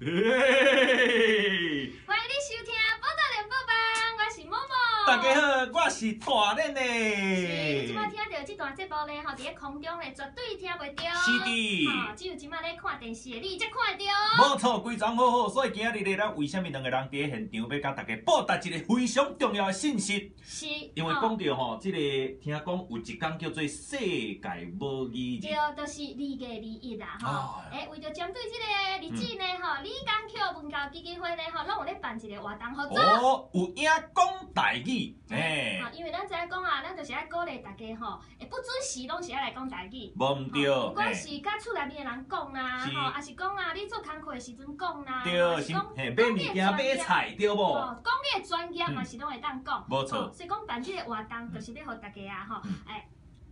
嘿。歡迎你收聽《寶島聯播網》，我是某某。大家好，我是大練是，你的。這擺聽著這段節目咧，吼，佇咧空中咧，絕對聽袂著。是的。吼，只有這擺咧看電視的你才看會著。無錯，規欉好好，所以今仔日咧，咱為啥物兩个人佇咧現場欲共大家報達一个非常重要的信息？是。因為講著吼，這个聽講有一工叫做世界母語日。對，就是2月21啦，吼。欸，為著針對這个日子呢，吼，李江橋文教基金會咧，吼，攏有咧辦一个活動合作。哦，有影講台語，欸。因為咱知影講啊，咱就是愛鼓勵大家吼，會不準時攏是愛來講台語。無毋對。不管是佮厝內面的人講啦，吼，抑是講啊，你做工課的時陣講啦，對，是嘿，買物件買菜對無？講你的專業嘛是攏會當講。無錯。所以講辦這个活動，就是欲予大家啊，吼，欸，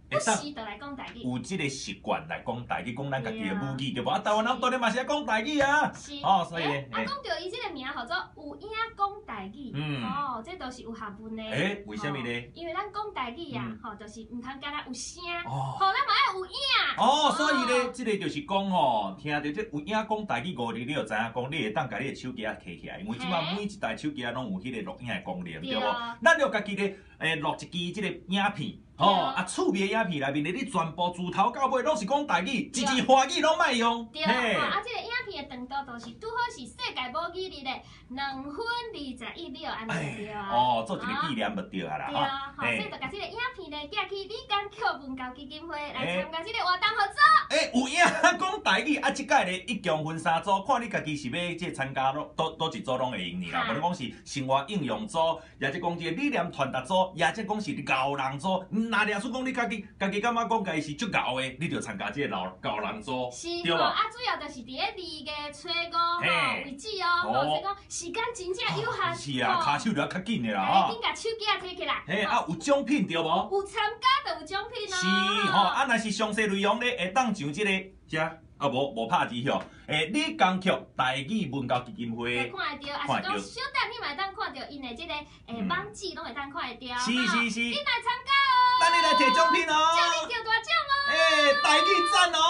不時就來講台語。有這个習慣來講台語，講咱家己的母語對無？啊，台灣人當然嘛是愛講台語啊。是。哦，所以咧，啊，講著伊這个名號做有影講台語，哦，這都是有學問的。欸，為啥物咧？因為咱講台語啊，吼，就是毋通干焦有聲，吼，咱嘛愛有影。哦，所以咧，這个就是講吼，聽著這有影講台語五字，你就知影講，你會當共你的手機仔提起來，因為這擺每一台手機仔攏有彼个錄影的功能，對無？咱就家己咧，欸，錄一支這个影片。吼，啊，趣味的影片內面咧，你全部自頭到尾攏是講台語，一字華語攏莫用。對，吼，啊，這个影片的長度就是拄好是世界母語日的2分21秒，按呢就對啊。哦，做一个紀念就對啊啦。對啊，吼，所以就共這个影片咧寄去李江橋文教基金會來參加這个活動合作。欸，有影講台語，啊，這擺咧一共分三組，看你家己是欲這參加佗一組攏會用呢啦。無論講是生活應用組，抑者講這个理念傳達組，抑者講是𠢕人組。若掠使講你家己，家己感覺講家己是足𠢕的，你就參加這个老𠢕人組。是吼，啊，主要就是佇咧2月初5吼為止哦，吼，所以講時間真正有限。是啊，跤手就愛較緊的啦，吼。緊共手機仔提起來。嘿，啊，有獎品對無？有參加就有獎品哦。是吼，啊，若是詳細內容咧，會當上這个遮，啊，無無拍字吼，欸，李江橋台語文教基金會。看會著，抑是講小等你嘛會當看著𪜶的這个欸網址，攏會當看會著。是是是。緊來參加哦！等你來提獎品哦！祝你得大獎哦！欸，台語讚哦！